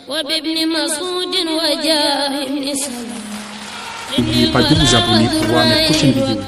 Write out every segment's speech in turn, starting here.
وبابن مسعود وجاه ابن سلام. N'oubliez pas de vous abonner pour voir mes prochaines vidéos.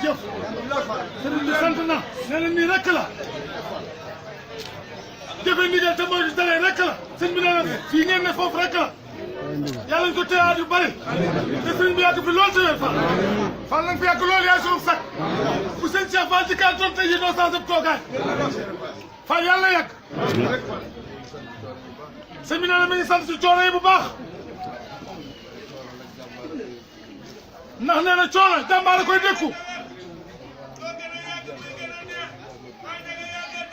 jëf sëriñ bi sant na nee na nii rek la jëfe ndigal te mooy dalee rek la sëriñ bi nee na fii ngeen ne foofu rek la yàlla ñu ko téyaat yu bari te sëriñ bi yàgg fi lool te wér Fall nag fi yàgg lool yaay sunu sac bu sëñ Cheikh Fall ci kaa toog tey yi doo sans toogaay Fall yàlla yàgg sëñ bi nee na mi ngi sant si coono yi bu baax ndax nee na coono jàmbaar koy dékku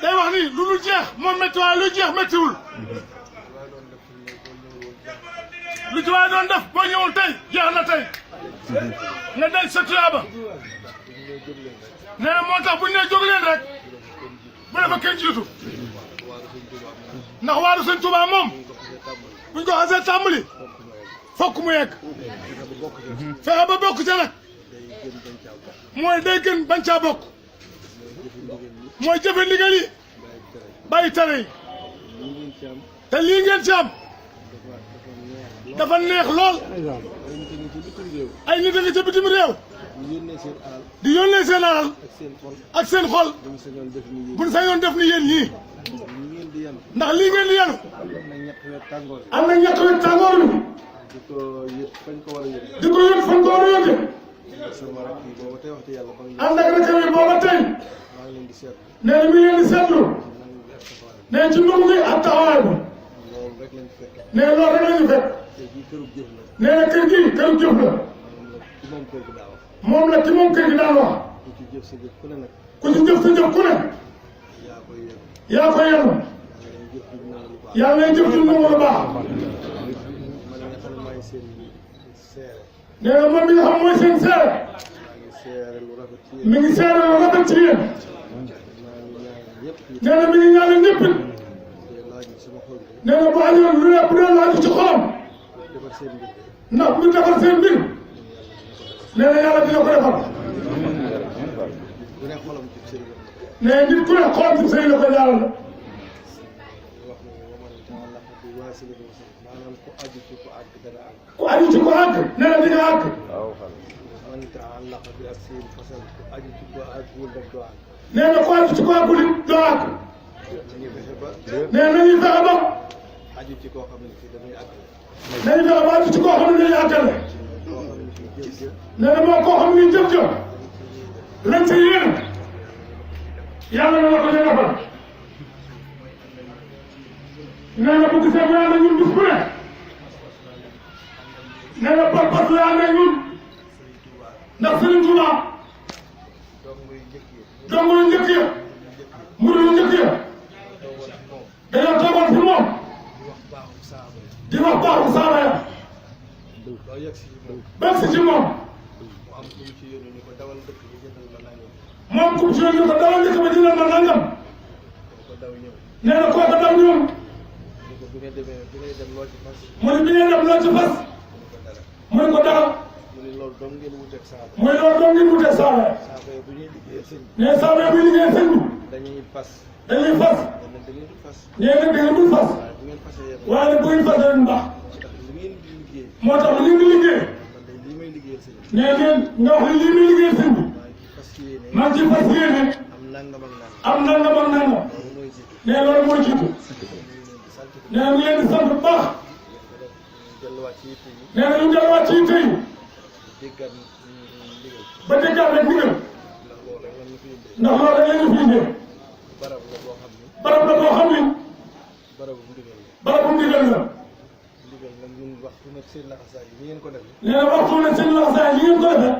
day wax ni lu dul jeex moom métti waaye lu jeex méttiwul lu ci waaye doon def boo ñëwul tey jeex na tey nga denc sa tuyaaba nee na moo tax bu ñu nee jóg leen rek bu dafa kenn jiitu ndax waaru sëñ Tuubaa moom buñ ko xasee tàmbali fokk mu yegg fexe ba bokk ca nag mooy day gën bañ caa bokk mooy jëfe ndigal yi bàyyi tere yi te lii ngeen ci am dafa neex lool ay nit a ngi ca bitim réew di yónnee seen alal ak seen xol buñ sañoon def ni yéen ñii ndax lii ngeen di yenu am na ñett wet tàngoor bi di ko yót fan ko war a yóte ànd ak rakam yi booba tey nee na mi ngi leen di seetlu nee ci ndum gi ak taxawaay bi nee loolu rek la ñu fekk nee na kër gi këru jëf la moom la ki moom kër gi daan wax ku ci jëf sa jëf ku ne yaa koy yenu yaa ngay jëf ci ndum lu baax nee na moom mi nga xam mooy seen seere mi ngi seere lu rafet ci yéen nee na mi ngi ñaanal ñëpp nee na bu añoon lu ne bu dee laaju ci xolam ndax bu defar seen mbir nee na yàlla dina ko defal nee nit ku ne xolam ci sëy la ko yàlla ku aju ci ko àgg nee na di nga àgg nee na ku aju ci ko àggul it doo àgg nee na nañuy fexe ba nañu fexe ba aju ci koo xam ne dañuy àggale nee na moo koo xam ne jëf-jëf lañ ca yéen yàlla na la ko ca defal nee na bu gisee mu yàlla ñun bis bu ne nee na par parce que yàlla ñun ndax Sëriñ Tuubaa dong yu njëkk ya murid yu njëkk ya dañoo toogoon fi moom di wax baaxu saaba ya bég si ci moom moom kum ci yoon ko dawal dëkk ba jëndal ma nangam nee na kooku daw ñoom bi ngay dem loo ci fas. mu ne bi ngay dem loo ci fas. mu ne ko dara. mu ne loolu dong ngeen wuteeg saaba. mu ne loolu dong ngeen wuteeg saaba. saaba yi bu ñuy liggéeyal sëñ bi. nee saaba yi bu ñuy liggéeyal sëñ bi. dañuy fas. dañuy fas. nee nag da ngeen di fas. nee nag da ngeen dul fas. waaye bu ngeen fasee yéen. waaye nag bu ngeen fasee leen baax. li ngeen di liggéey. moo tax li ngeen di liggéey. man de lii may liggéeyal sëñ bi. nee ngeen nga wax lii muy liggéeyal sëñ bi. maa ngi ci fas yéene. am nangam ak nangam. am nangam ak nangam. nee loolu mooy jiitu. nee na ñu leen di sant bu baax. nee na ñu delluwaat ci yitte yi. ba déggaat rek ndigal. ndax loolu rek la ñu fi indee. barab la boo xam ni. barabu ndigal la. nee na waxtu ne seen laxasaay yi ngeen ko defee.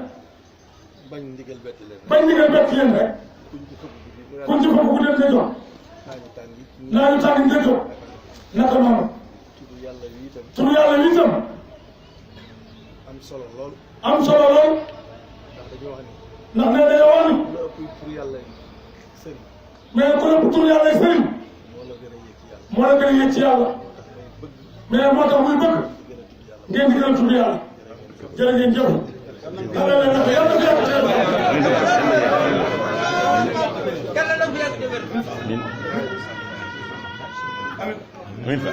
bañ ndigal bett leen. bañ ndigal bett leen rek. kuñ ci fokk ku dem nga jox. naa ñu tàng nga jox. naka noonu. turu yàlla wi itam. am solo lool. am solo lool. ndax nee dañoo wax ni. la ëpp turu yàlla sëriñ. mais ku ëpp turu yàlla sëriñ. moo la gën a yëg ci yàlla. mais moo tax muy bëgg. ngeen di gën a tudd yàlla. jërë ngeen jëf. Muy fa.